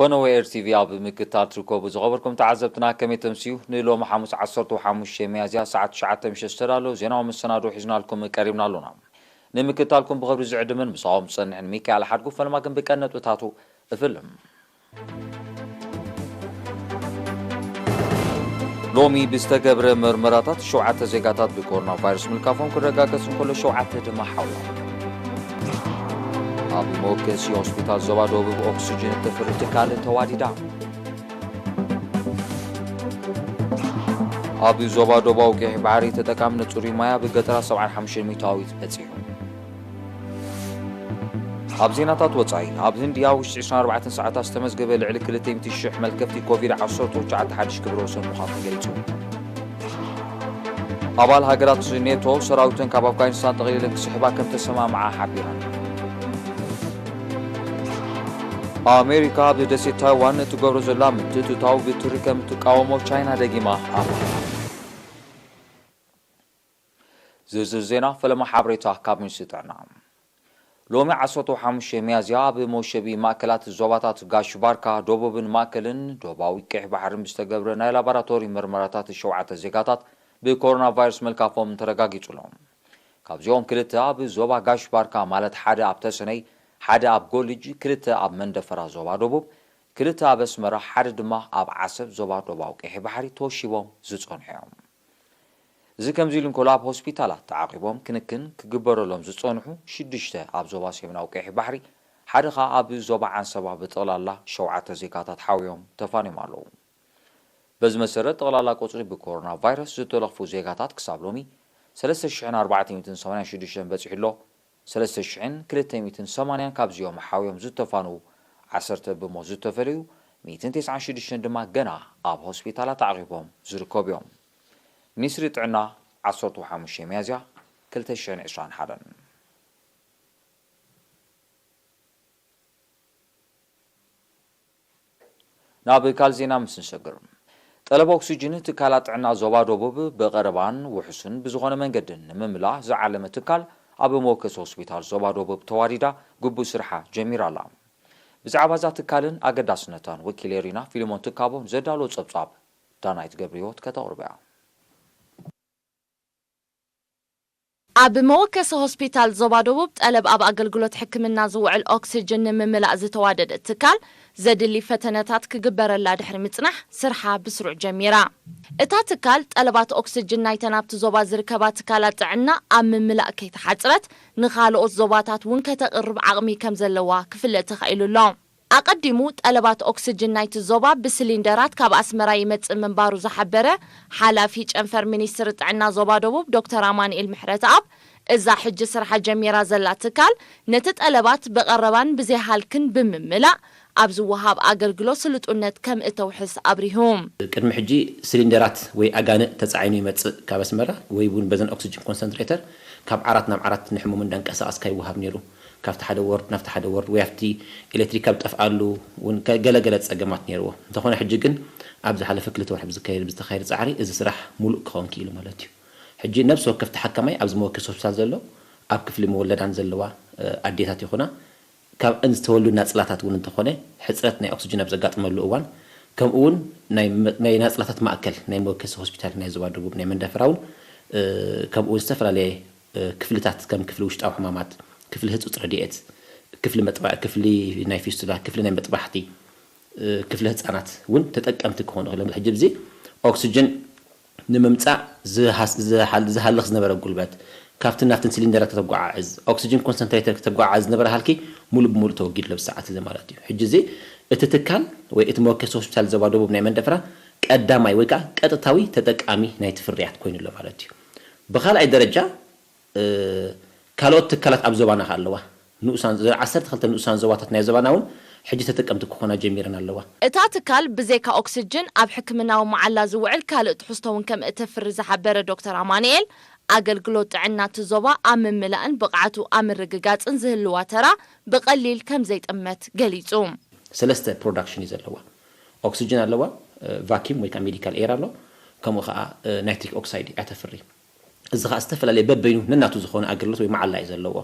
ፎነወ ኤር ቲ ቪ ኣብ ምክትታል ትርከቡ ዝኸበርኩም ተዓዘብትና ከመይ ተምስዩ? ንሎሚ ሓሙስ ዓሰርተ ሓሙሽተ ሚያዝያ ሰዓት ትሽዓተ ምሸት ዝተዳለወ ዜናዊ መሰናድኦ ሒዝናልኩም ቀሪብና ኣሎና። ንምክትታልኩም ብኽብሪ ዝዕድምን ምሳኹም ዝጸንሕን ሚካኤል ሓድጉ። ፈለማ ግን ብቀንዲ ነጥብታቱ እፍልም። ሎሚ ብዝተገብረ መርመራታት ሸውዓተ ዜጋታት ብኮሮና ቫይረስ ምልካፎም ክረጋገጽ እንከሎ፣ ሸውዓተ ድማ ሓውዮም። ኣብ መወከሲ ሆስፒታል ዞባ ደቡብ ኦክስጅን እተፍሪ ትካል ተዋዲዳ። ኣብ ዞባ ደቡባዊ ቀይሕ ባሕሪ ተጠቃምነት ጽሩይ ማይ ኣብ ገጠራት ሰብዓን ሓሙሽተን ሚእታዊት በጺሑ። ኣብ ዜናታት ወጻኢ፣ ኣብ ህንዲ ኣብ ውሽጢ ዕስራን ኣርባዕተን ሰዓታት ዝተመዝገበ ልዕሊ ክልተ ሚእቲ ሽሕ መልከፍቲ ኮቪድ ዓሰርተ ትሽዓተ ሓድሽ ክብረ ወሰን ምዃኑ ተገሊጹ። ኣባል ሃገራት ኔቶ ሰራዊተን ካብ ኣፍጋኒስታን ጠቕሊለን ክስሕባ ከም ተሰማምዓ ሓቢረን። ኣሜሪካ ኣብ ደሴት ታይዋን እትገብሮ ዘላ ምትእትታው ብትሪ ከም እትቃወሞ ቻይና ደጊማ ኣፍሊጣ። ዝርዝር ዜና ፈለማ ሓበሬታ ካብ ሚኒስትሪ ጥዕና። ሎሚ ዓሰርተ ሓሙሽተ ሚያዝያ ኣብ መውሸቢ ማእከላት ዞባታት ጋሽ ባርካ፣ ደቡብን ማእከልን ደቡባዊ ቀይሕ ባሕርን ብዝተገብረ ናይ ላቦራቶሪ ምርመራታት ሸውዓተ ዜጋታት ብኮሮና ቫይረስ ምልካፎም ተረጋጊጹ ኣሎ። ካብዚኦም ክልተ ኣብ ዞባ ጋሽ ባርካ፣ ማለት ሓደ ኣብ ተሰነይ፣ ሓደ ኣብ ጎልጅ፣ ክልተ ኣብ መንደፈራ ዞባ ደቡብ፣ ክልተ ኣብ ኣስመራ፣ ሓደ ድማ ኣብ ዓሰብ ዞባ ደቡባዊ ቀይሕ ባሕሪ ተወሺቦም ዝጸንሑ እዮም። እዚ ከምዚ ኢሉ እንከሎ፣ ኣብ ሆስፒታላት ተዓቒቦም ክንክን ክግበረሎም ዝጸንሑ ሽዱሽተ ኣብ ዞባ ሰሜናዊ ቀይሕ ባሕሪ፣ ሓደ ኸኣ ኣብ ዞባ ዓንሰባ ብጠቕላላ ሸውዓተ ዜጋታት ሓውዮም ተፋንዮም ኣለዉ። በዚ መሰረት፣ ጠቕላላ ቁጽሪ ብኮሮና ቫይረስ ዝተለኽፉ ዜጋታት ክሳብ ሎሚ ሰለስተ ሽሕን ኣርባዕተ ሚእትን ሰማንያን ሽዱሽተን በጺሑ ኣሎ። ሰለስተ ሽሕን ክልተ ሚእትን ሰማንያን ካብዚኦም ሓውዮም ዝተፋንዉ፣ ዓሰርተ ብሞት ዝተፈለዩ፣ ሚእትን ተስዓን ሽዱሽተን ድማ ገና ኣብ ሆስፒታላት ተዓቒቦም ዝርከቡ እዮም። ሚኒስትሪ ጥዕና፣ ዓሰርተ ሓሙሽተ ሚያዝያ ክልተ ሽሕን ዕስራን ሓደን። ናብ ካልእ ዜና ምስ ንሰግር፣ ጠለብ ኦክስጅን ትካላት ጥዕና ዞባ ደቡብ ብቐረባን ውሑስን ብዝኾነ መንገድን ንምምላእ ዝዓለመ ትካል ኣብ መወከሲ ሆስፒታል ዞባ ደቡብ ተዋዲዳ ግቡእ ስርሓ ጀሚራ ኣላ። ብዛዕባ እዛ ትካልን ኣገዳስነታን ወኪል ኤሪና ፊልሞን ትካቦ ዘዳሎ ጸብጻብ ዳናይት ገብረህይወት ከተቕርቦ እያ። ኣብ መወከሲ ሆስፒታል ዞባ ደቡብ ጠለብ ኣብ ኣገልግሎት ሕክምና ዝውዕል ኦክስጅን ንምምላእ ዝተዋደደት ትካል ዘድሊ ፈተነታት ክግበረላ ድሕሪ ምጽናሕ ስርሓ ብስሩዕ ጀሚራ። እታ ትካል ጠለባት ኦክስጅን ናይተን ኣብቲ ዞባ ዝርከባ ትካላት ጥዕና ኣብ ምምላእ ከይተሓጽረት ንኻልኦት ዞባታት እውን ከተቕርብ ዓቕሚ ከም ዘለዋ ክፍለጥ ተኻኢሉ ኣሎ። ኣቐዲሙ ጠለባት ኦክስጅን ናይቲ ዞባ ብስሊንደራት ካብ ኣስመራ ይመጽእ ምንባሩ ዝሓበረ ሓላፊ ጨንፈር ሚኒስትሪ ጥዕና ዞባ ደቡብ ዶክተር ኣማኑኤል ምሕረተኣብ፣ እዛ ሕጂ ስርሓ ጀሚራ ዘላ ትካል ነቲ ጠለባት ብቐረባን ብዘይሃልክን ብምምላእ ኣብ ዝወሃብ ኣገልግሎት ስሉጥነት ከም እተውሕስ ኣብሪሁ። ቅድሚ ሕጂ ስሊንደራት ወይ ኣጋንእ ተጻዒኑ ይመጽእ ካብ ኣስመራ ወይ እውን በዘን ኦክስጅን ኮንሰንትሬተር ካብ ዓራት ናብ ዓራት ንሕሙም እንዳንቀሳቐስካ ይወሃብ ነይሩ። ካብቲ ሓደ ወርድ ናብቲ ሓደ ወርድ ወይ ኣብቲ ኤሌክትሪክ ካብ ዝጠፍኣሉ እውን ከ-፣ ገለ ገለ ጸገማት ነይርዎ። እንተኾነ ሕጂ ግን ኣብ ዝሓለፈ ክልተ ወርሒ ብዝካየድ፣ ብዝተኻየደ ጻዕሪ እዚ ስራሕ ሙሉእ ክኸውን ክኢሉ ማለት እዩ። ሕጂ ነብሲ ወከፍ ተሓካማይ ኣብዚ መወከሲ ሆስፒታል ዘሎ ኣብ ክፍሊ መወለዳን ዘለዋ፣ እ፣ ኣዴታት ይኹና፣ ካብአን ዝተወልዱ ናጽላታት እውን እንተኾነ ሕጽረት ናይ ኦክስጅን ኣብ ዘጋጥመሉ እዋን፣ ከምኡ እውን ናይ መ-፣ ናይ ናጽላታት ማእከል ናይ መወከሲ ሆስፒታል ናይ ዞባ ደቡብ ናይ መንደፈራ እውን፣ እ፣ ከምኡ እውን ዝተፈላለየ እ፣ ክፍልታት ከም ክፍሊ ውሽጣዊ ሕማማት፣ ክፍሊ ህጹጽ ረድኤት፣ ክፍሊ መጥባ-፣ ክፍሊ ናይ ፊስቱላ፣ ክፍሊ ናይ መጥባሕቲ፣ እ፣ ክፍሊ ህጻናት እውን ተጠቀምቲ ክኾኑ ይኽእሉ። ሕጂ ኣብዚ ኦክስጅን ንምምጻእ ዝሃስ-፣ ዝሃል-፣ ዝሃልኽ ዝነበረ ጉልበት፣ ካብትን ናብትን ሲሊንደራት ከተጓዓዕዝ፣ ኦክስጅን ኮንሰንትሬተር ከተጓዓዕዝ ዝነበረ ሃልኪ ሙሉእ ብሙሉእ ተወጊዱ ኣሎ ብሰዓት እዚ ማለት እዩ። ሕጂ እዚ እቲ ትካል ወይ እቲ መወከሲ ሆስፒታል ዞባ ደቡብ ናይ መንደፈራ ቀዳማይ ወይ ከዓ ቀጥታዊ ተጠቃሚ ናይቲ ፍርያት ኮይኑ ኣሎ ማለት እዩ። ብኻልኣይ ደረጃ፣ እ፣ ካልኦት ትካላት ኣብ ዞባና ከ ኣለዋ። ንኡሳን፣ ዓሰርተ ክልተ ንኡሳን ዞባታት ናይ ዞባና እውን ሕጂ ተጠቀምቲ ክኾና ጀሚረን ኣለዋ። እታ ትካል ብዘይካ ኦክስጅን ኣብ ሕክምናዊ መዓላ ዝውዕል ካልእ ትሕዝቶ እውን ከም እተፍሪ ዝሓበረ ዶክተር ኣማኑኤል፣ ኣገልግሎት ጥዕና እቲ ዞባ ኣብ ምምላእን ብቕዓቱ ኣብ ምርግጋጽን ዝህልዋ ተራ ብቐሊል ከም ዘይጥመት ገሊጹ። ሰለስተ ፕሮዳክሽን እዩ ዘለዋ። ኦክስጅን ኣለዋ፣ እ፣ ቫኪዩም ወይ ከዓ ሜዲካል ኤር ኣሎ፣ ከምኡ ከዓ፣ እ፣ ናይትሪክ ኦክሳይድ እያ ተፍሪ። እዚ ኸኣ ዝተፈላለየ በበይኑ ነናቱ ዝኾነ ኣገልግሎት ወይ መዓላ እዩ ዘለዎ።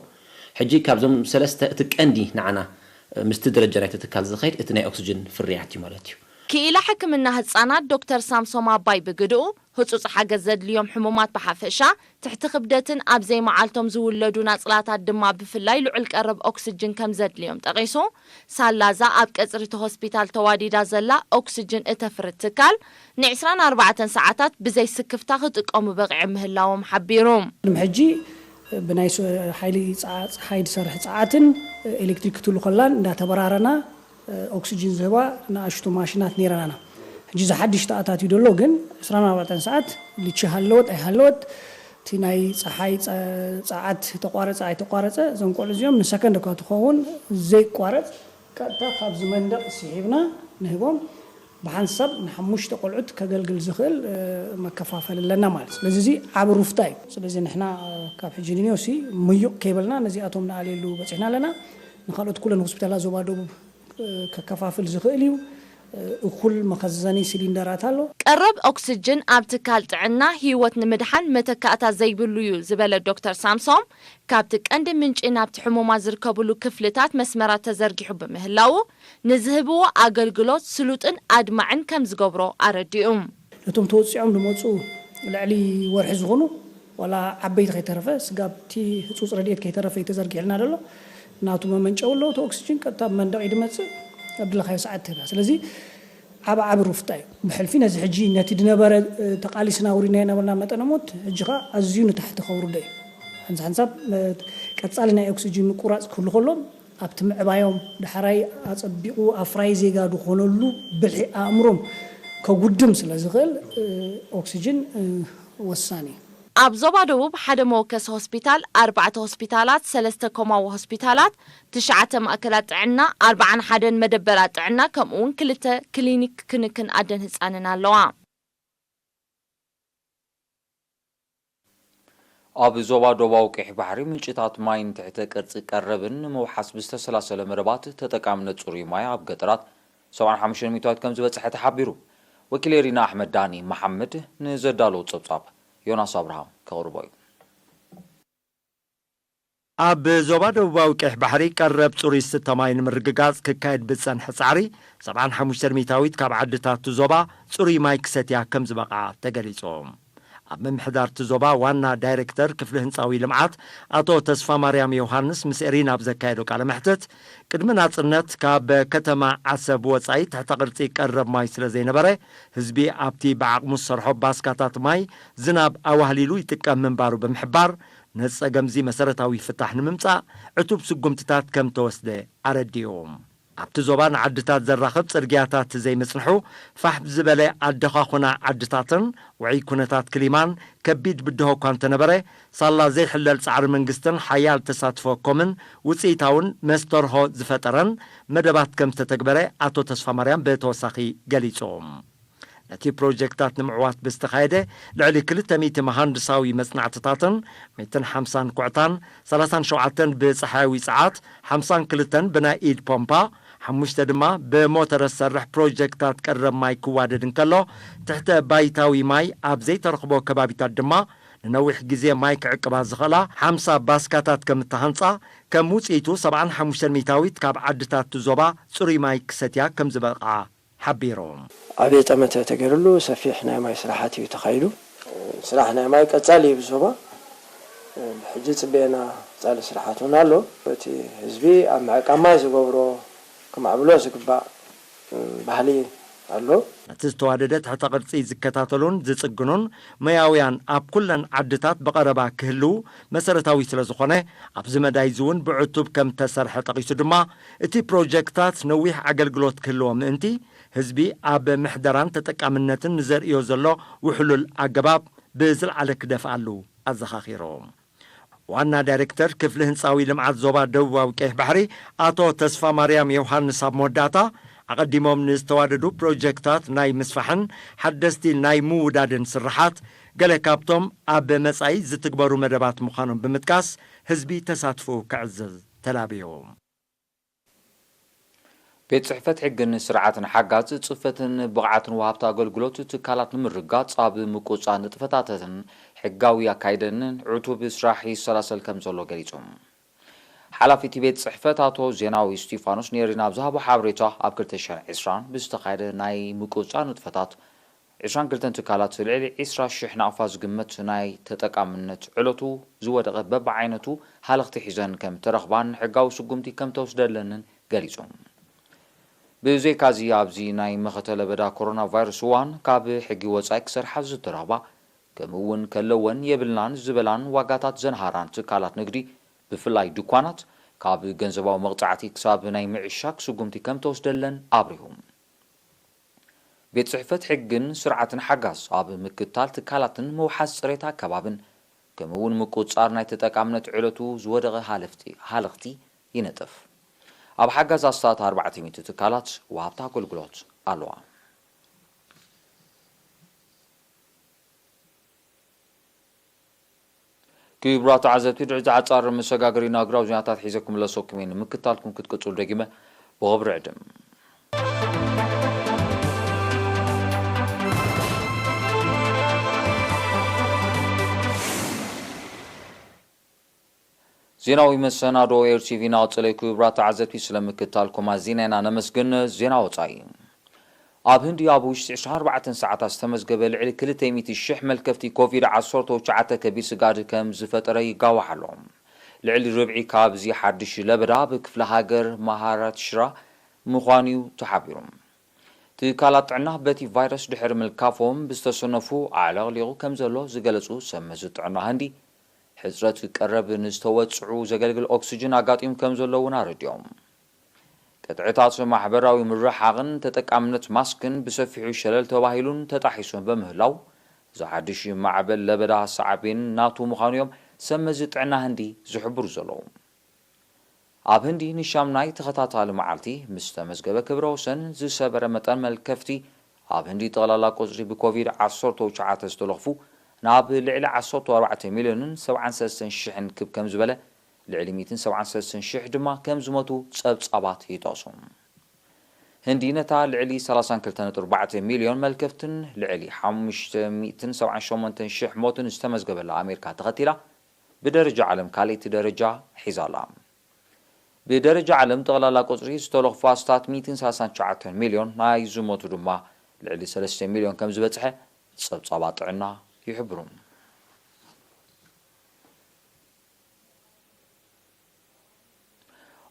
ሕጂ ካብዞም ሰለስተ እቲ ቀንዲ ንዓና ምስቲ ደረጃ ናይቲ ትካል ዝኸይድ እቲ ናይ ኦክስጅን ፍርያት እዩ ማለት እዩ። ክኢላ ሕክምና ህጻናት ዶክተር ሳምሶም ኣባይ ብግድኡ፣ ህጹጽ ሓገዝ ዘድልዮም ሕሙማት ብሓፈሻ፣ ትሕቲ ክብደትን ኣብ ዘይመዓልቶም ዝውለዱ ናጽላታት ድማ ብፍላይ ልዑል ቀረብ ኦክስጅን ከም ዘድልዮም ጠቒሱ፣ ሳላዛ ኣብ ቀጽሪ እቲ ሆስፒታል ተዋዲዳ ዘላ ኦክስጅን እተፍርት ትካል ን ዕስራን ኣርባዕተን ሰዓታት ብዘይ ስክፍታ ክጥቀሙ በቒዖም ምህላዎም ሓቢሩ። ቅድሚ ሕጂ ብናይ ሶ- ሓይሊ ጸ- ጸሓይ ዝሰርሕ ጸዓትን ኤሌክትሪክ ክትህሉ ከላን እንዳተበራረና ኦክስጅን ዝህባ ንኣሽቱ ማሽናት ነይረናና። ሕጂ እዚ ሓድሽ ተኣታትዩ ዘሎ ግን ዕስራን ኣርባዕተን ሰዓት ልቺ ሃለወት ኣይሃለወት እቲ ናይ ጸሓይ ጸ- ጸዓት ተቋረጸ ኣይተቋረጸ እዞም ቆልዑ እዚኦም ንሰከንድ እኳ ትኸውን ዘይቋረጽ ቀጥታ ካብዚ መንደቕ ስሒብና ንህቦም ብሓንሳብ ንሓሙሽተ ቆልዑት ከገልግል ዝኽእል መከፋፈሊ ኣለና ማለት ስለዚ እዚ ዓብ ሩፍታ እዩ ስለዚ ንሕና ካብ ሕጂ ንንዮሲ ምዩቕ ከይበልና ነዚኣቶም ንኣልየሉ በፂሕና ኣለና ንካልኦት ኩለን ሆስፒታላት ዞባ ደቡብ ከከፋፍል ዝኽእል እዩ እኩል መኸዘኒ ሲሊንደራት ኣሎ። ቀረብ ኦክስጅን ኣብ ትካል ጥዕና ህይወት ንምድሓን መተካእታ ዘይብሉ እዩ ዝበለ ዶክተር ሳምሶም፣ ካብቲ ቀንዲ ምንጪ ናብቲ ሕሙማት ዝርከብሉ ክፍልታት መስመራት ተዘርጊሑ ብምህላዉ፣ ንዝህብዎ ኣገልግሎት ስሉጥን ኣድማዕን ከምዝገብሮ ኣረዲኡ። ነቶም ተወፂዖም ዝመፁ ልዕሊ ወርሒ ዝኾኑ ዋላ ዓበይቲ ከይተረፈ ስጋብ እቲ ህፁፅ ረድኤት ከይተረፈ እዩ ተዘርጊሕልና ዘሎ። ናቱ መመንጨዊ ኣለዎ እቲ ኦክስጅን ቀጥታ ብመንደቕ እዩ ዝመፅእ ኣብ ድለኻዮ ሰዓት ትህብ እያ። ስለዚ ዓብ ዓብ ሩፍታ እዩ። ብሕልፊ ነዚ ሕጂ ነቲ ዝነበረ ተቓሊስና ኣውሪድናዮ ነበርና መጠነ ሞት ሕጂ ኸዓ ኣዝዩ ንታሕቲ ከውርዶ እዩ። ሓንሳብ ሓንሳብ ቀፃሊ ናይ ኦክስጅን ምቁራፅ ክህሉ ከሎ ኣብቲ ምዕባዮም ዳሕራይ ኣፀቢቑ ኣፍራይ ዜጋ ዝኾነሉ ብልሒ ኣእምሮም ከጉድም ስለ ዝኽእል ኦክስጅን ወሳኒ እዩ። ኣብ ዞባ ደቡብ ሓደ መወከሲ ሆስፒታል፣ ኣርባዕተ ሆስፒታላት፣ ሰለስተ ኮማዊ ሆስፒታላት፣ ትሽዓተ ማእከላት ጥዕና፣ ኣርብዓን ሓደን መደበራት ጥዕና ከምኡ'ውን ክልተ ክሊኒክ ክንክን ኣደን ህጻንን ኣለዋ። ኣብ ዞባ ደቡባዊ ቀይሕ ባሕሪ ምንጭታት ማይን ትሕተ ቅርጺ ቀረብን ንምውሓስ ብዝተሰላሰለ መደባት ተጠቃምነት ጽሩይ ማይ ኣብ ገጠራት ሰብዓን ሓሙሽተን ሚእታዊት ከም ዝበጽሐ ተሓቢሩ። ወኪለይ ሪና ኣሕመድ ዳኒ መሓመድ ንዘዳለዎ ጸብጻብ ዮናስ ኣብርሃም ከቕርቦ እዩ። ኣብ ዞባ ደቡባዊ ቀይሕ ባሕሪ ቀረብ ጽሩይ ዝስተ ማይ ንምርግጋጽ ክካየድ ብዝጸንሐ ጻዕሪ፣ ሰብዓን ሓሙሽተን ሚእታዊት ካብ ዓድታት እቲ ዞባ ጽሩይ ማይ ክሰትያ ከም ዝበቕዓ ተገሊጹ። ኣብ ምምሕዳር እቲ ዞባ ዋና ዳይረክተር ክፍሊ ህንጻዊ ልምዓት ኣቶ ተስፋማርያም ዮሃንስ ምስ ኤሪና ኣብ ዘካየዶ ቃለ መሕትት፣ ቅድሚ ናጽነት ካብ ከተማ ዓሰብ ወጻኢ ትሕተ ቅርጺ ቀረብ ማይ ስለ ዘይነበረ፣ ህዝቢ ኣብቲ ብዓቕሙ ዝሰርሖ ባስካታት ማይ ዝናብ ኣዋህሊሉ ይጥቀም ምንባሩ ብምሕባር፣ ነዚ ጸገምዚ መሰረታዊ ፍታሕ ንምምጻእ ዕቱብ ስጉምትታት ከም ተወስደ ኣረዲኡ። ኣብቲ ዞባ ንዓድታት ዘራኽብ ጽርግያታት ዘይምጽንሑ፣ ፋሕ ዝበለ ኣደኻኹና ዓድታትን ውዑይ ኩነታት ክሊማን ከቢድ ብድሆ እኳ እንተነበረ፣ ሳላ ዘይሕለል ጻዕሪ መንግስትን ሓያል ተሳትፎ ኮምን ውጽኢታውን መስተርሆ ዝፈጠረን መደባት ከም ዝተተግበረ ኣቶ ተስፋማርያም ብተወሳኺ ገሊጹ። ነቲ ፕሮጀክታት ንምዕዋት ብዝተኻየደ ልዕሊ ክልተ ሚእቲ መሃንድሳዊ መጽናዕትታትን ሚእትን ሓምሳን ኩዕታን፣ ሰላሳን ሸውዓተን ብጸሓያዊ ጸዓት፣ ሓምሳን ክልተን ብናይ ኢድ ፖምፓ፣ ሓሙሽተ ድማ ብሞተረ ዝሰርሕ ፕሮጀክታት ቀረብ ማይ ክዋደድ እንከሎ፣ ትሕተ ባይታዊ ማይ ኣብ ዘይተረኽቦ ከባቢታት ድማ ንነዊሕ ግዜ ማይ ክዕቅባ ዝኽእላ ሓምሳ ባስካታት ከም እተሃንጻ፣ ከም ውጽኢቱ ሰብዓን ሓሙሽተን ሚእታዊት ካብ ዓድታት እቲ ዞባ ጽሩይ ማይ ክሰትያ ከም ዝበቕዓ ሓቢሩ። ዓብዪ ጠመተ ተገይሩሉ ሰፊሕ ናይ ማይ ስራሓት እዩ ተኻይዱ። ስራሕ ናይ ማይ ቀጻሊ እዩ ብዞባ። ሕጂ ጽበየና ቀጻሊ ስራሓት እውን ኣሎ። እቲ ህዝቢ ኣብ ምዕቃብ ማይ ዝገብሮ ክማዕብሎ ዝግባእ ባህሊ ኣሎ። ነቲ ዝተዋደደ ትሕተ ቅርጺ ዝከታተሉን ዝጽግኑን ሞያውያን ኣብ ኩለን ዓድታት ብቐረባ ክህልዉ መሰረታዊ ስለ ዝኾነ፣ ኣብዚ መዳይ እዚ እውን ብዕቱብ ከም እተሰርሐ ጠቒሱ ድማ፣ እቲ ፕሮጀክታት ነዊሕ ኣገልግሎት ክህልዎ ምእንቲ፣ ህዝቢ ኣብ ምሕደራን ተጠቃምነትን ንዘርእዮ ዘሎ ውሕሉል ኣገባብ ብዝለዓለ ክደፍኣሉ ኣዘኻኺሩ። ዋና ዳይሬክተር ክፍሊ ህንፃዊ ልምዓት ዞባ ደቡባዊ ቀይሕ ባሕሪ ኣቶ ተስፋማርያም ዮሃንስ ኣብ መወዳእታ፣ ኣቐዲሞም ንዝተዋደዱ ፕሮጀክታት ናይ ምስፋሕን ሓደስቲ ናይ ምውዳድን ስርሓት ገለ ካብቶም ኣብ መጻኢ ዝትግበሩ መደባት ምዃኖም ብምጥቃስ፣ ህዝቢ ተሳትፎኡ ክዕዝዝ ተላብዩ። ቤት ጽሕፈት ሕግን ስርዓትን ሓጋዝ ጽፈትን ብቕዓትን ወሃብቲ ኣገልግሎት ትካላት ንምርግጋጽ ኣብ ምቁጻ ንጥፈታትን ሕጋዊ ኣካይደንን ዕቱብ ስራሕ ይሰላሰል ከም ዘሎ ገሊጹ። ሓላፊ እቲ ቤት ጽሕፈት ኣቶ ዜናዊ እስቲፋኖስ ኔሪን ኣብ ዝሃቦ ሓበሬታ፣ ኣብ ክልተ ሽሕን ዕስራን ብዝተኻየደ ናይ ምቁጽጻር ንጥፈታት ዕስራን ክልተን ትካላት ልዕሊ ዕስራ ሽሕ ናቕፋ ዝግመት ናይ ተጠቃምነት ዕለቱ ዝወደቐ በብዓይነቱ ሃለኽቲ ሒዘን ከም እተረኽባን ሕጋዊ ስጉምቲ ከም ተወስደለንን ገሊጾም። ብዘይካዚ ኣብዚ ናይ መኸተ ለበዳ ኮሮና ቫይረስ እዋን ካብ ሕጊ ወጻኢ ክሰርሓ ዝተረኽባ ከምኡ እውን ከለወን የብልናን ዝበላን ዋጋታት ዘንሃራን ትካላት ንግዲ ብፍላይ ድኳናት ካብ ገንዘባዊ መቕጻዕቲ ክሳብ ናይ ምዕሻግ ስጉምቲ ከም ተወስደለን ኣብሪሁ። ቤት ጽሕፈት ሕግን ስርዓትን ሓጋዝ ኣብ ምክታል ትካላትን ምውሓስ ጽሬት ኣከባብን ከምኡ እውን ምቁጽጻር ናይ ተጠቃምነት ዕለቱ ዝወደቐ ሃለፍቲ ሃለኽቲ ይነጥፍ። ኣብ ሓጋዝ ኣስታት ኣርባዕተ ሚእቲ ትካላት ወሃብቲ ኣገልግሎት ኣለዋ። ክቡራት ተዓዘብቲ፣ ድሕዚ ሓጻር መሰጋገሪ ናግራው ዜናታት ሒዘ ክምለሰኩም እየ። ንምክታልኩም ክትቅጽሉ ደጊመ ብኽብሪ ዕድም። ዜናዊ መሰናዶ ኤር ቲቪ ናቕጸለ። ክቡራት ተዓዘብቲ፣ ስለምክታልኩም ኣዚና ኢና ነመስግን። ዜና ወጻኢ። ኣብ ህንዲ ኣብ ውሽጢ ዕስራን ኣርባዕተን ሰዓታት ዝተመዝገበ ልዕሊ ክልተ ሚእቲ ሽሕ መልከፍቲ ኮቪድ ዓሰርተ ትሽዓተ ከቢድ ስጋድ ከም ዝፈጠረ ይጋዋሕ ኣሎ። ልዕሊ ርብዒ ካብዚ ሓድሽ ለበዳ ኣብ ክፍለ ሃገር ማሃራሽትራ ምዃኑ'ዩ ተሓቢሩ። ትካላት ጥዕና በቲ ቫይረስ ድሕሪ ምልካፎም ብዝተሰነፉ ኣዕለቕሊቑ ከም ዘሎ ዝገለጹ ሰብ መዚ ጥዕና ህንዲ፣ ሕጽረት ቀረብ ንዝተወጽዑ ዘገልግል ኦክስጅን ኣጋጢሙ ከም ዘሎ እውን ኣረዲኦም። ቅጥዕታት ማሕበራዊ ምርሕሓቕን ተጠቃምነት ማስክን ብሰፊሑ ሸለል ተባሂሉን ተጣሒሱን በምህላው፣ እዚ ሓድሽ ማዕበል ለበዳ ሳዕቤን ናቱ ምዃኑ እዮም ሰብ መዚ ጥዕና ህንዲ ዝሕብሩ ዘለዉ። ኣብ ህንዲ ንሻምናይ ተኸታታሊ መዓልቲ ምስ ተመዝገበ ክብረ ወሰን ዝሰበረ መጠን መልከፍቲ፣ ኣብ ህንዲ ጠቕላላ ቁጽሪ ብኮቪድ ዓሰርተ ትሽዓተ ዝተለኽፉ ናብ ልዕሊ ዓሰርተ ኣርባዕተ ሚልዮንን ሰብዓን ሰለስተን ሽሕን ክብ ከም ዝበለ፣ ልዕሊ ሚእትን ሰብዓን ሰለስተን ሽሕ ድማ ከም ዝሞቱ ጸብጻባት ይጠቕሱ። ህንዲ ነታ ልዕሊ ሰላሳን ክልተን ነጥቢ ኣርባዕተ ሚልዮን መልከፍትን ልዕሊ ሓሙሽተ ሚእትን ሰብዓን ሸሞንተን ሽሕ ሞትን ዝተመዝገበላ ኣሜሪካ ተኸቲላ፣ ብደረጃ ዓለም ካልኣይቲ ደረጃ ሒዛ ኣላ። ብደረጃ ዓለም ጠቕላላ ቁጽሪ ዝተለኽፉ ኣስታት ሚእትን ሰላሳን ትሽዓተን ሚልዮን፣ ናይ ዝሞቱ ድማ ልዕሊ ሰለስተ ሚልዮን ከም ዝበጽሐ ጸብጻባት ጥዕና ይሕብሩ።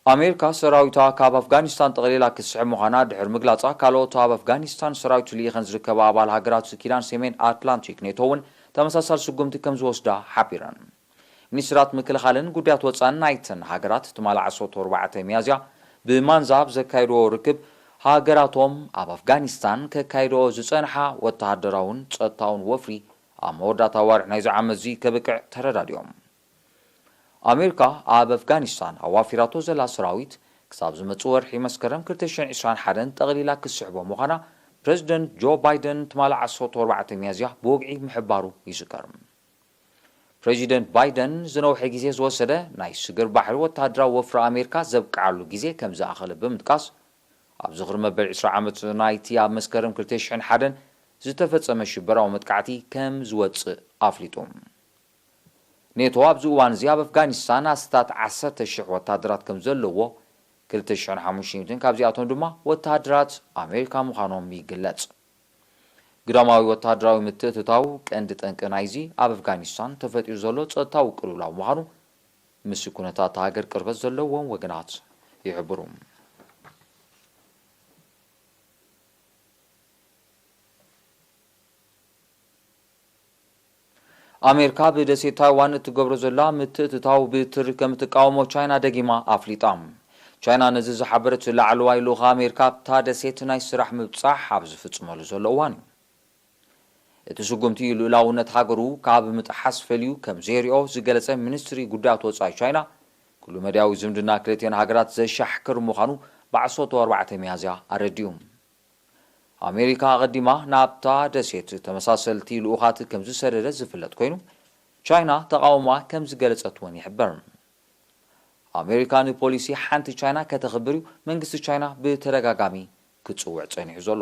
ኣሜሪካ ሰራዊታ ካብ ኣፍጋኒስታን ጠቕሊላ ክትስሕብ ምዃና ድሕሪ ምግላጻ፣ ካልኦት ኣብ ኣፍጋኒስታን ሰራዊት ልኢኸን ዝርከባ ኣባል ሃገራት ኪዳን ሰሜን ኣትላንቲክ ኔቶ እውን ተመሳሳሊ ስጉምቲ ከም ዝወስዳ ሓቢረን። ሚኒስትራት ምክልኻልን ጉዳያት ወጻእን ናይተን ሃገራት ትማሊ ዓሰርተ ኣርባዕተ ሚያዝያ ብማንዛ ኣብ ዘካየድዎ ርክብ፣ ሃገራቶም ኣብ ኣፍጋኒስታን ከካይድኦ ዝጸንሓ ወተሃደራውን ጸጥታውን ወፍሪ ኣብ መወዳእታ ኣዋርሕ ናይዚ ዓመት እዚ ከብቅዕ ተረዳዲኦም። ኣሜሪካ ኣብ ኣፍጋኒስታን ኣዋፊራቶ ዘላ ሰራዊት ክሳብ ዝመጽእ ወርሒ መስከረም ክልተ ሽሕን ዕስራን ሓደን ጠቕሊላ ክትስሕቦ ምዃና ፕረዚደንት ጆ ባይደን ትማሊ ዓሰርተ ኣርባዕተ ሚያዝያ ብወግዒ ምሕባሩ ይዝከር። ፕረዚደንት ባይደን ዝነውሐ ግዜ ዝወሰደ ናይ ስግር ባሕሪ ወተሃደራዊ ወፍሪ ኣሜሪካ ዘብቅዓሉ ግዜ ከም ዝኣኸለ ብምጥቃስ፣ ኣብ ዝኽሪ መበል ዕስራ ዓመት ናይቲ ኣብ መስከረም ክልተ ሽሕን ሓደን ዝተፈጸመ ሽበራዊ መጥቃዕቲ ከም ዝወጽእ ኣፍሊጡ። ኔቶ ኣብዚ እዋን እዚ ኣብ ኣፍጋኒስታን ኣስታት ዓሰርተ ሽሕ ወተሃደራት ከም ዘለዎ፣ ክልተ ሽሕን ሓሙሽተ ሚእትን ካብዚኣቶም ድማ ወተሃደራት ኣሜሪካ ምዃኖም ይግለጽ። ግዳማዊ ወተሃደራዊ ምትእትታው ቀንዲ ጠንቂ ናይዚ ኣብ ኣፍጋኒስታን ተፈጢሩ ዘሎ ጸጥታዊ ቅልውላው ምዃኑ፣ ምስ ኩነታት ሃገር ቅርበት ዘለዎም ወገናት ይሕብሩ። ኣሜሪካ ብደሴት ታይዋን እትገብሮ ዘላ ምትእትታው ብትሪ ከም እትቃወሞ ቻይና ደጊማ ኣፍሊጣ። ቻይና ነዚ ዝሓበረት፣ ላዕለዋይ ልኡኽ ኣሜሪካ ኣብታ ደሴት ናይ ስራሕ ምብጻሕ ኣብ ዝፍጽመሉ ዘሎ እዋን እዩ። እቲ ስጉምቲ ልኡላውነት ሃገሩ ካብ ምጥሓስ ፈልዩ ከም ዘይሪኦ ዝገለጸ ሚኒስትሪ ጉዳያት ወጻኢ ቻይና፣ ኩሉ መዳያዊ ዝምድና ክልቲኤን ሃገራት ዘሻሕክር ምዃኑ ብዓሰርተ ኣርባዕተ ሚያዝያ ኣረዲኡ። ኣሜሪካ ኣቐዲማ ናብታ ደሴት ተመሳሰልቲ ልኡኻት ከም ዝሰደደት ዝፍለጥ ኮይኑ፣ ቻይና ተቓውሞኣ ከም ዝገለጸት እውን ይሕበር። ኣሜሪካ ንፖሊሲ ሓንቲ ቻይና ከተኽብር እዩ መንግስቲ ቻይና ብተደጋጋሚ ክጽውዕ ጸኒሑ ዘሎ።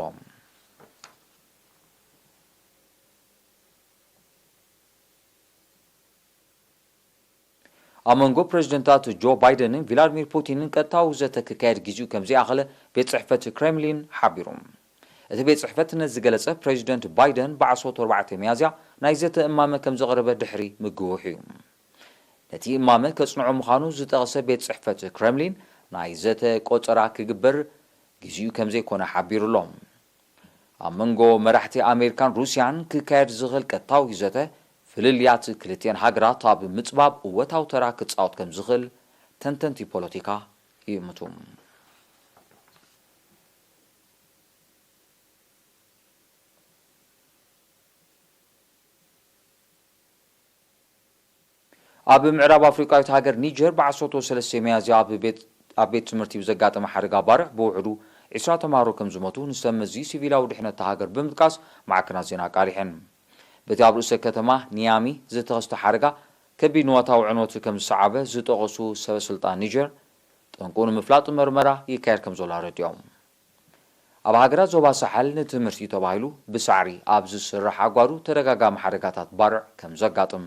ኣብ መንጎ ፕረዚደንታት ጆ ባይደንን ቪላድሚር ፑቲንን ቀጥታዊ ዘተ ክካየድ ግዜኡ ከም ዘይኣኸለ ቤት ጽሕፈት ክሬምሊን ሓቢሩ። እቲ ቤት ጽሕፈት ነዚ ዝገለጸ፣ ፕረዚደንት ባይደን ብዓሰርተ ኣርባዕተ ሚያዝያ ናይ ዘተ እማመ ከም ዘቕረበ ድሕሪ ምግውሕ እዩ። ነቲ እማመ ከጽንዖ ምዃኑ ዝጠቐሰ ቤት ጽሕፈት ክሬምሊን፣ ናይ ዘተ ቆጸራ ክግበር ግዜኡ ከም ዘይኮነ ሓቢሩ ኣሎ። ኣብ መንጎ መራሕቲ ኣሜሪካን ሩስያን ክካየድ ዝኽእል ቀጥታዊ ዘተ፣ ፍልልያት ክልቲአን ሃገራት ኣብ ምጽባብ እወታዊ ተራ ክጻወት ከም ዝኽእል ተንተንቲ ፖለቲካ ይእምቱ። ኣብ ምዕራብ ኣፍሪቃዊት ሃገር ኒጀር ብዓሰርተ ሰለስተ ሚያዝያ ኣብ ቤት፣ ኣብ ቤት ትምህርቲ ብዘጋጠመ ሓደጋ ባርዕ ብውሕዱ ዕስራ ተምሃሮ ከም ዝሞቱ ንሰብ መዚ ሲቪላዊ ድሕነት እታ ሃገር ብምጥቃስ ማዕከናት ዜና ኣቃሊሐን። በቲ ኣብ ርእሰ ከተማ ኒያሚ ዝተኸስተ ሓደጋ ከቢድ ንዋታዊ ዕንወት ከም ዝሰዓበ ዝጠቐሱ ሰበ ስልጣን ኒጀር፣ ጠንቁ ንምፍላጥ መርመራ ይካየድ ከም ዘሎ ኣረዲኦም። ኣብ ሃገራት ዞባ ሳሕል ንትምህርቲ ተባሂሉ ብሳዕሪ ኣብ ዝስራሕ ኣጓዱ ተደጋጋሚ ሓደጋታት ባርዕ ከም ዘጋጥም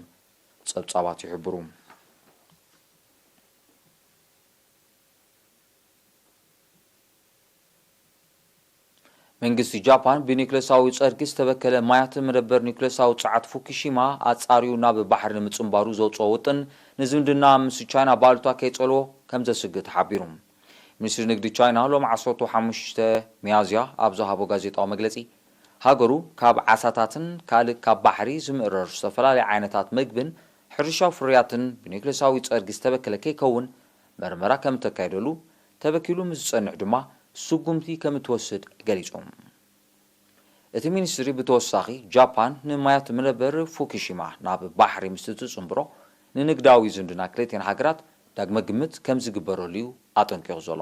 ጸብጻባት ይሕብሩ። መንግስቲ ጃፓን ብኒውክለሳዊ ጸርጊ ዝተበከለ ማያት መደበር ኒውክለሳዊ ጸዓት ፉኩሺማ ኣጻርዩ ናብ ባሕሪ ንምጽንባሩ ዘውጽኦ ውጥን ንዝምድና ምስ ቻይና ባሉታ ከይጸልዎ ከም ዘስግእ ተሓቢሩ። ሚኒስትሪ ንግዲ ቻይና ሎም ዓሰርተ ሓሙሽተ ሚያዝያ ኣብ ዝሃቦ ጋዜጣዊ መግለጺ፣ ሃገሩ ካብ ዓሳታትን ካልእ ካብ ባሕሪ ዝምእረር ዝተፈላለዩ ዓይነታት መግብን ሕርሻዊ ፍርያትን ብኒውክለሳዊ ጸርጊ ዝተበከለ ከይከውን መርመራ ከም እተካይደሉ፣ ተበኪሉ ምስ ዝጸንሕ ድማ ስጉምቲ ከም እትወስድ ገሊጹ። እቲ ሚኒስትሪ ብተወሳኺ፣ ጃፓን ንማያት መደበር ፉኩሺማ ናብ ባሕሪ ምስ እትጽንብሮ፣ ንንግዳዊ ዝምድና ክልቲአን ሃገራት ዳግመ ግምት ከም ዝግበረሉ እዩ ኣጠንቂቑ ዘሎ።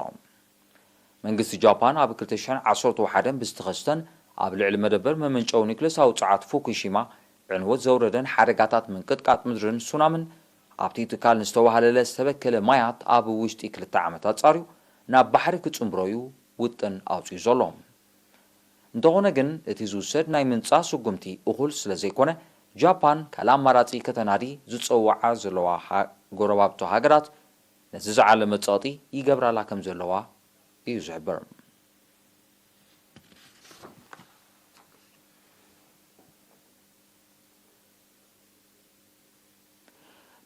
መንግስቲ ጃፓን ኣብ ክልተ ሽሕን ዓሰርተ ሓደን ብዝተኸስተን ኣብ ልዕሊ መደበር መመንጨዊ ኒውክለሳዊ ጸዓት ፉኩሺማ ዕንወት ዘውረደን ሓደጋታት ምንቅጥቃጥ ምድርን ሱናምን ኣብቲ ትካል ንዝተዋህለለ ዝተበከለ ማያት ኣብ ውሽጢ ክልተ ዓመት ኣጻርዩ ናብ ባሕሪ ክጽንብሮ እዩ ውጥን ኣውጺኡ ዘሎ። እንተኾነ ግን፣ እቲ ዝውሰድ ናይ ምንጻ ስጉምቲ እኹል ስለ ዘይኮነ፣ ጃፓን ካልእ ኣማራጺ ከተናዲ ዝጸውዓ ዘለዋ ሃ-፣ ጎረባብቶ ሃገራት ነዚ ዝዓለመ ጸቕጢ ይገብራላ ከም ዘለዋ እዩ ዝሕበር።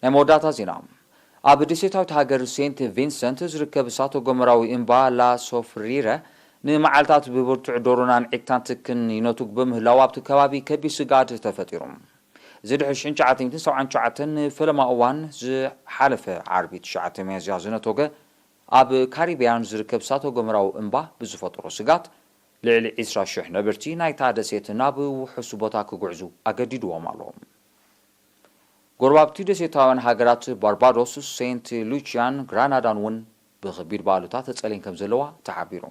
ናይ መወዳእታ ዜና። ኣብ ደሴታዊት ሃገር ሴንት ቪንሰንት ዝርከብ እሳተ ጎመራዊ እምባ ላ ሶፍሪረ ንመዓልታት ብብርቱዕ ዶሮናን ዒግታን ትክን ይነቱግ ብምህላው ኣብቲ ከባቢ ከቢድ ስግኣት ተፈጢሩ። እዚ ድሕሪ ሽሕን ትሽዓተ ሚእትን ሰብዓን ትሽዓተን ንፈለማ እዋን ዝሓለፈ ዓርቢ ትሽዓተ ሚያዝያ ዝነቶገ ኣብ ካሪብያን ዝርከብ እሳተ ጎመራዊ እምባ ብዝፈጠሮ ስግኣት ልዕሊ ዕስራ ሽሕ ነበርቲ ናይታ ደሴት ናብ ውሑስ ቦታ ክጉዕዙ ኣገዲድዎም ኣሎ። ጎረባብቲ ደሴታውያን ሃገራት ባርባዶስ፣ ሴንት ሉቺያን፣ ግራናዳን እውን ብኸቢድ ባእሉታ ተጸልየን ከም ዘለዋ ተሓቢሩ።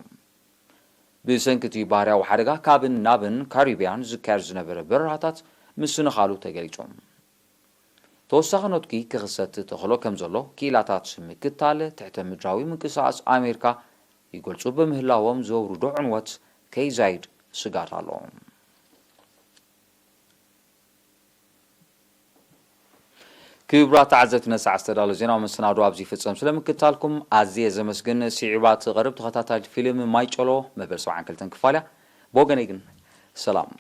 ብሰንኪ እቲ ባህርያዊ ሓደጋ ካብን ናብን ካሪብያን ዝካየድ ዝነበረ በረራታት ምስንኻሉ ተገሊጹ። ተወሳኺ ነትጒ ክኽሰት ተኽእሎ ከም ዘሎ ክኢላታት ምክታል ትሕተ ምድራዊ ምንቅስቓስ ኣሜሪካ ይገልጹ ብምህላዎም ዘውርዶ ዕንወት ከይዛይድ ስጋት ኣሎ። ክቡራት ተዓዘብቲ፣ ነዚ ሰዓት ዝተዳለወ ዜናዊ መሰናዶ ኣብዚ ይፍጸም። ስለ ምክታልኩም ኣዝየ ዘመስግን። ስዒባ ትቐርብ ተኸታታሊት ፊልም ማይ ጨሎ መበል ሰብዓን ክልተን ክፋል እያ። ብወገነይ ግን ሰላም።